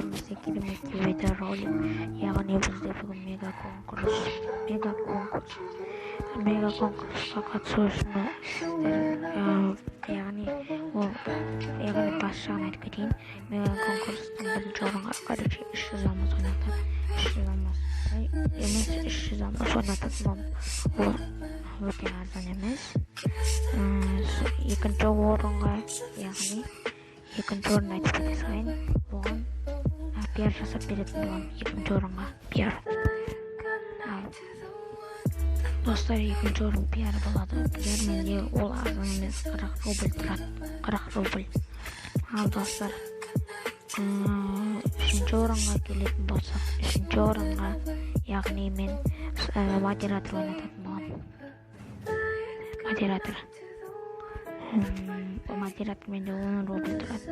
Бүгін бізде керемет видеоролик, яғни бізде бүгін мега конкурс. Мега конкурс. Мега конкурсқа қатысу үшін сіздер, яғни ол, яғни бас жағын айтып кетейін. Мега конкурстың бірінші орынға, короче, 300 алмаз ойнатады. 300 алмаз емес, 300 алмаз ойнататын, ол өте арзан емес. Екінші орынға, яғни екінші орын айтып кете салайын, оған пиар жасап беретін боламын. Екінші орынға пиар. Ал, достар, екінші орын пиар болады. Пиар менде ол арзан емес, 40 рубль тұрады, 40 рубль. Ал, достар, үшінші орынға келетін болсақ, үшінші орынға, яғни мен модератор ойнататын боламын. Модератор, модератор менде 10 рубль тұрады,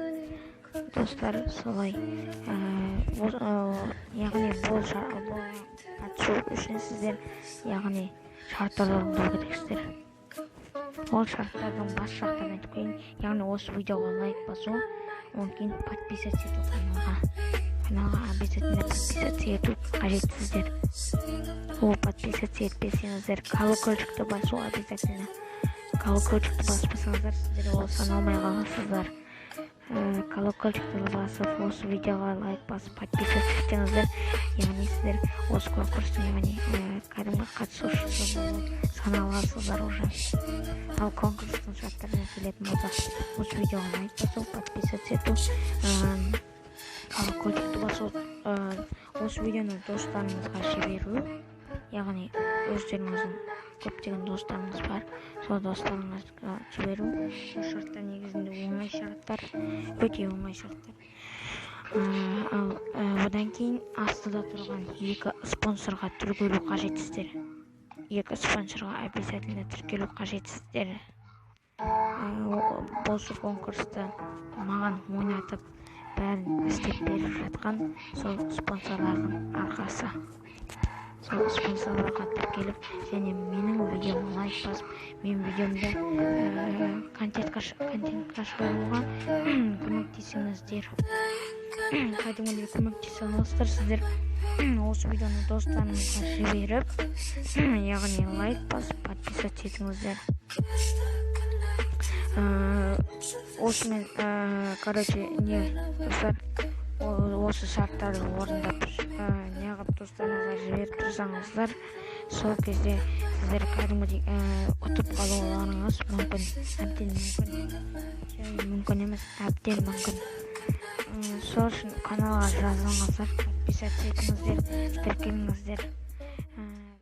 достар. Солай, яғни бұл қатысу үшін сіздер, яғни, шарттарды орындау керексіздер. Ол шарттардың бас жақтарын айтып қояйын, яғни осы видеоға лайк басу, одан кейін подписаться ету каналға. Каналға обязательно подписаться ету қажетсіздер. Ол подписаться етпесеңіздер, колокольчикті басу обязательно. Колокольчикті баспасаңыздар, сіздер ол саналмай қаласыздар. Колокольчикті басып, осы видеоға лайк басып, подписаться етсеңіздер, яғни сіздер осы конкурстың, яғни кәдімгі қатысушысы болып саналасыздар уже. Ал конкурстың шарттарына келетін болсақ, осы видеоға лайк басу, подписаться ету, колокольчикті басу, осы видеоны достарыңызға жіберу, яғни өздеріңіздің көптеген достарыңыз бар, сол достарыңызға жіберу. Бұл шарттар негізінде оңай шарттар, өте оңай шарттар. Ал одан кейін астыда тұрған екі спонсорға тіркелу қажетсіздер. Екі спонсорға обязательно тіркелу қажетсіздер. Осы конкурсты маған ойнатып, бәрін істеп беріп жатқан сол спонсорлардың арқасы. Сол спонсорларға тіркеліп және менің видеома лайк басып, менің видеомды контентқа шығаруға көмектесіңіздер. Кәдімгідей көмектесе аласыздар сіздер осы видеоны достарыңызға жіберіп, яғни лайк басып, подписаться етіңіздер. Осымен, короче, не, достар, осы шарттарды орындап, неғып достарыңызға жіберіп тұрсаңыздар, сол кезде сіздер кәдімгідей ұтып қалуларыңыз мүмкін, әбден мүмкін. Жай мүмкін емес, әбден мүмкін. Сол үшін каналға жазылыңыздар, подписаться етіңіздер, тіркеліңіздер.